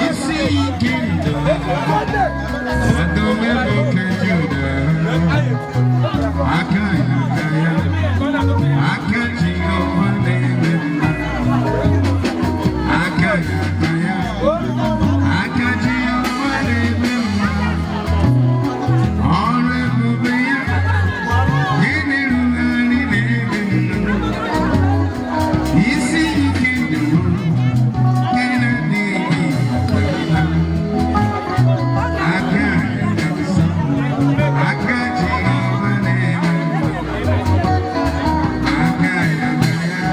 Isi ike ndụ, ọdụm ebo nke Juda, aka ya aka ya, aka Jehova na-eme mma. Aka ya aka ya, aka Jehova na-eme mma. Ọrụ ebube ya, gịnị rugharị na-eme mma. Isi ike ndụ, gịnị adịghị aka ya nsọ, aka Jehova na-eme mma. Aka ya aka ya.